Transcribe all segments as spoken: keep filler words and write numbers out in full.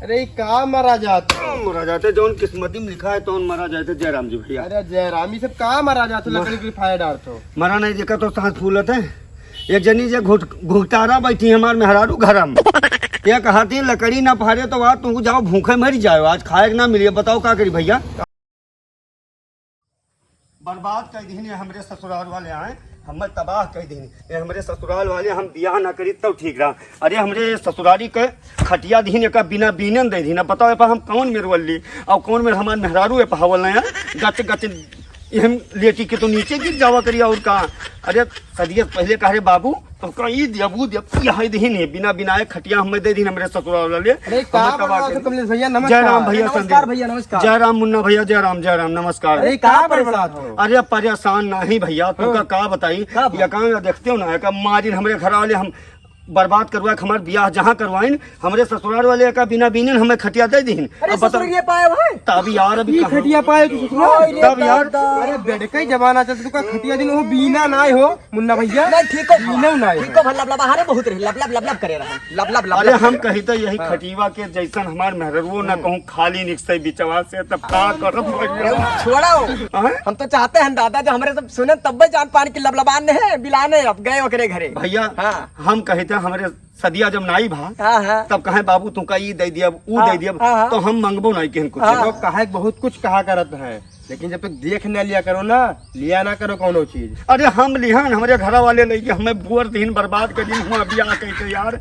अरे, ई का मरा जात हो? का मरा जात है? जौन किस्मती में लिखा है, तौन मरा जात है। जय राम जी भैया। अरे जय राम, ई सब का मरा जात हो? मर- लकड़ी की fire डारत हो। मरा नहीं, देखा तो सांस फूलत है। एक जनी जे घुट-, घुटारा बैठी हमार मेहरारू घरम। ये कहती, "लकड़ी ना फारे तो आज तू जाओ भूखे मर जाओ, आज खाए के ना मिले।" बताओ का करी भैया? बर्बाद कर दीन ये हमरे ससुराल वाले आए, हमें तबाह कर दीन ये हमरे ससुराल वाले। हम बियाह ना करी तब ठीक रहा। अरे हमरे ससुरारी के खटिया दीन एका बिना बीनन दे दीन। अब बताओ, ए पर हम कौन मेर वल्ली और कौन मेर हमार मेहरारू ए पर हवल नया गच गच ये हम लेटी के तो नीचे गिर जावा करी और का। अरे सदिया पहले कह रहे बाबू, तो का ई दिया, वो दिया, यहाँ ही दीन है, बिना बिनाए खटिया हमें दे दीन हमरे ससुराल वाले। अरे, का हमें तबाह बर्बाद कर हो कमलेश भैया? नमस्कार। जय राम भैया, नमस्कार संदीप। भैया, नमस्कार। जय राम मुन्ना भैया, जय राम, जय राम, नमस्कार। अरे, का बर्बाद हो? अरे, परेशान नहीं भैया, तुमका हाँ। का बताई? का बात? ये काम देखते हो ना, ये काम मारिन हमरे घर वाले हम बर्बाद करवा के हमार बियाह जहाँ करवाइन, हमरे ससुराल वाले का बिना बीनन हमें खटिया दे दीन। अरे, अब बता। ससुर ये पाए भाई? तब यार, अभी ये कहाँ? खटिया पाए तू ससुर? अरे तब यार। दादा। अरे, बेड का ही जमाना चलता, तू का खटिया दिन वो बीना ना हो। मुन्ना भैया, नहीं, ठीक हो। ई ना, ना, ठीक हो, लब लब, अरे बहुत रही, लब लब, लब लब करे रहा, लब लब, लब अरे लब हम करे कही तो यही हाँ। खटीवा के जैसन हमार मेहररुओ ना हम्म। कहूँ खाली निकसे बिचवा से, तब का करब भैया? छोड़ो। हाँ? हम तो चाहते हैं दादा, जो हमरे सब सुने तब जान पान की लबलबान ने है, बिलाने अब गए ओकरे घरे। भैया, हाँ। हम कही थे हमरे सदिया जब नाई भा, हाँ, हाँ। तब कहे बाबू तुमका ई दे दिया, ऊ हाँ, दे दिया, हाँ, हाँ। तो हम मंगबो नहीं केहन कुछ। हाँ। तो कहे बहुत कुछ कहा करत है। लेकिन जब तक देख न लिया करो ना, लिया ना करो कौनो चीज। अरे हम लिहन, हमरे घरा वाले लेके हमें बुअर दीन बर्बाद कर दीन हुआ बियाह कह के यार।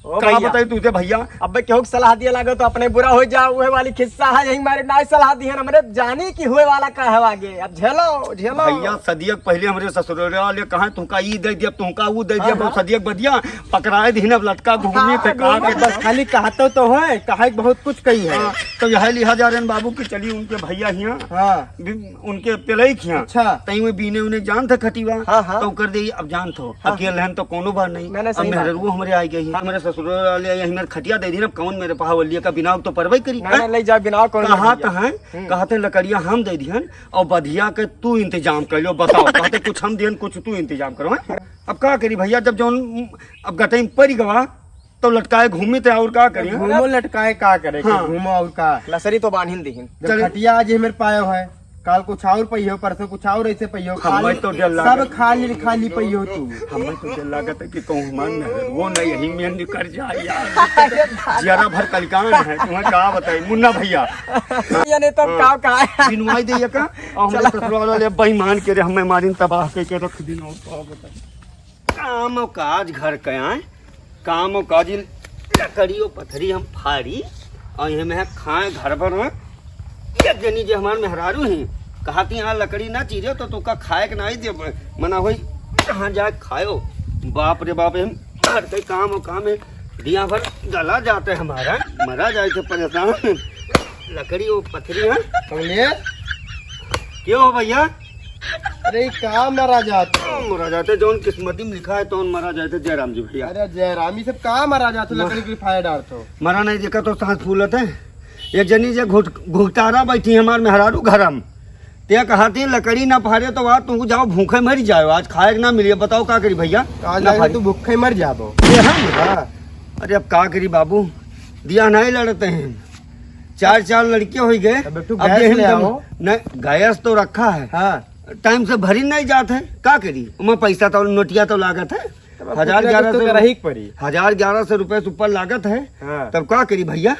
ओ का भैया। बताई तुझे भैया? अबे केहू के सलाह दिए लागो तो अपने बुरा हो जाओ, उहे वाली खिस्सा है, यही मारे ना सलाह दिहन, हमरे जानी कि हुए वाला का है आगे। अब झेलो, झेलो। भैया सदियक पहले हमरे ससुराल वाले कहा तुमका ई दे दिया, तुमका ऊ दे दिया, हाँ, बहुत हाँ। सदियक बदिया पकड़ाए दीन, अब लटका घूमी हाँ, थे कहा के बस खाली कहतो तो है, कहे के बहुत कुछ कही है। हाँ, तो यह लिहा जा रहे हैं बाबू कि चली उनके भैया हिया। हाँ। भी उनके पेलई खिया। अच्छा। तई वे बीने उन्हें जान था खटीवा। हाँ, हाँ। तो कर दे, अब जान थो। हाँ। अकेल रहन तो कोनो बात नहीं। नहीं, नहीं, अब सही बात मेहररुओ है। हमरे आई गई। हाँ। हमरे ससुर वाले आई, हमरे खटिया दे दीन, अब कौन मेरे पहावलिया का बिनाव तो परवाई करी। नहीं, हाँ? नहीं, ले जा, बिनाव कौन कहा करी? तो हैं, हम्म। कहा थे लकड़िया हम दे दिहन और बधिया के तू इंतजाम कर लो, बताओ। कहते कुछ हम दिहन, कुछ तू इंतजाम करो, हैं? अब का करी भैया, जब जौन अब गटई में पड़ गवा, तो लटकाए घूमी थे और का करी? घूमो लटकाए का करे के? हाँ। घूमो और का? लसरी तो बांधिन दीहिन। जब चल। खटिया आज हमें पायो है, काल कुछ और पहियो, परसों कुछ और ऐसे पहियो। हमें खाली तो डर लागे। सब खाली, खाली पहियो तू। हमें तो डर लागत है कि कहूँ हमार मेहररुओ ना यही में निकर जाए यार। जियारा भर कलिकान है, तुम्हें का बताई मुन्ना भैया। ये नहीं तो हाँ। का, का है? बिनवाई दे ये का? और हमारे चला। ससुराल वाले बेईमान के रे, हमें मारिन तबाह के, के रख दीन और का बताई। काम और काज घर के आए, काम और काज, लकड़ी और पथरी हम फाड़ी और ये में खाए घर भर में। एक जनी जे हमार मेहरारू ही कहा कि यहाँ लकड़ी ना चीरे तो तोका खाए के ना ही दे, मना होई कहाँ जाए खायो। बाप रे बाप, हम घर के काम और काम में दिया भर गला जाते हमारा, मरा जाए थे परेशान। लकड़ी और पथरी है। कमलेश। क्यों हो भैया? अरे, ई का मरा जात हो? मरा जाते, जौन किस्मती में लिखा है, तौन मरा जाते। जय राम जी भैया। अरे जय राम, ई सब का मरा जात हो? मर- लकड़ी की fire डारत हो। मरा नहीं, देखा तो सांस फूलत है। एक जनी जे घुट-, घुटारा बैठी हमार मेहरारू घरम। ते कहती, "लकड़ी ना फारे तो आज तू जाओ भूखे मर जाओ, आज खाए के ना मिली।" बताओ का करी भैया? आज ना आज फारे। तू भूखे मर जाबो। ये हम? हाँ। अरे अब का करी बाबू, दिया नहीं लड़ते हैं। चार, चार लड़के हो गए। तब तू अब गैस ये हम ले जब आओ। नहीं, गैस तो रखा है। हाँ। टाइम से भरी नहीं जात है, का करी? ओमा पैसा तो, नोटिया तो लागत है। तब अब हजार कुछ ना ग्यारह कुछ तो सौ, करही के पड़ी। हजार ग्यारह सौ रुपये से ऊपर लागत है। हाँ। तब का करी भैया?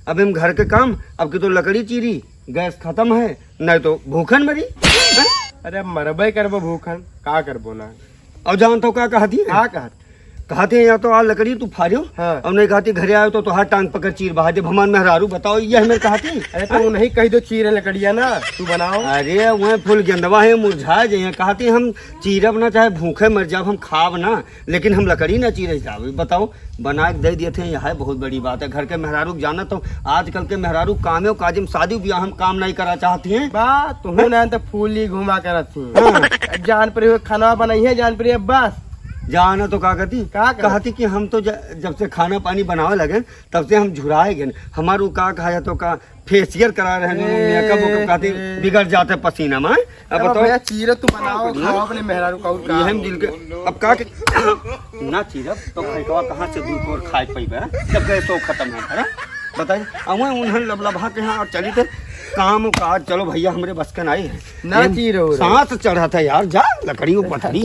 अब हम घर के काम, अब की तो लकड़ी चीरी, गैस खत्म है, नहीं तो भूखन मरी। हैं? अरे अब मरबे करबो भूखन, का करबो ना। और जान तो का कहती है? का कहत? कहते हैं, या तो आ लकड़ी तू फाड़ियो, हाँ। और नहीं कहती घरे आयो तो तोहार टांग पकड़ चीर बहा दे। भगवान मेहरारू बताओ, ये हमें कहती। अरे तो उन्हीं कही दो चीरे लकड़िया ना, तू बनाओ। अरे वह फूल गेंदवा है, मुरझा जाए। कहती हम चीरब ना, चाहे भूखे मर जाब, हम खाब ना, लेकिन हम लकड़ी ना चीरे जाब। बताओ, बना के दे दिए थे, यह बहुत बड़ी बात है। घर के मेहरारू जाना तो आजकल के मेहरारू कामे काज में, शादी ब्याह में काम नहीं करा चाहती हैं। बा, तू ना तो फूली घुमा करत थी। हाँ। जान पर खाना बनाई है, जान पर बस। जाना तो का कहती? का कहती? कहती कि हम तो ज-, जब से खाना पानी बनावे लगे, तब से हम झुराए गए। हमार उ का कहा जातो का, फेशियल करा रहे हैं, ए, मेकअप वेकअप कहती, ए। बिगड़ जाते पसीना में। अब अब बताओ। भैया, चीरे तू बनाओ, हाँ। खाओ अपने मेहरारू का, और का? ये हम दिल के, अब का के, ना चीरब, तो खैकवा कहाँ से दूध और खाए पइबे, जब गए तो खत्म है, है ना? बताई, अउए उन्हन लबलबा के यहाँ और चली थे काम काज। चलो भइया, हमरे बस के नाई है। ना ये जी रहो रे। सांस चढ़ा था यार, जा लकड़ी को पथरी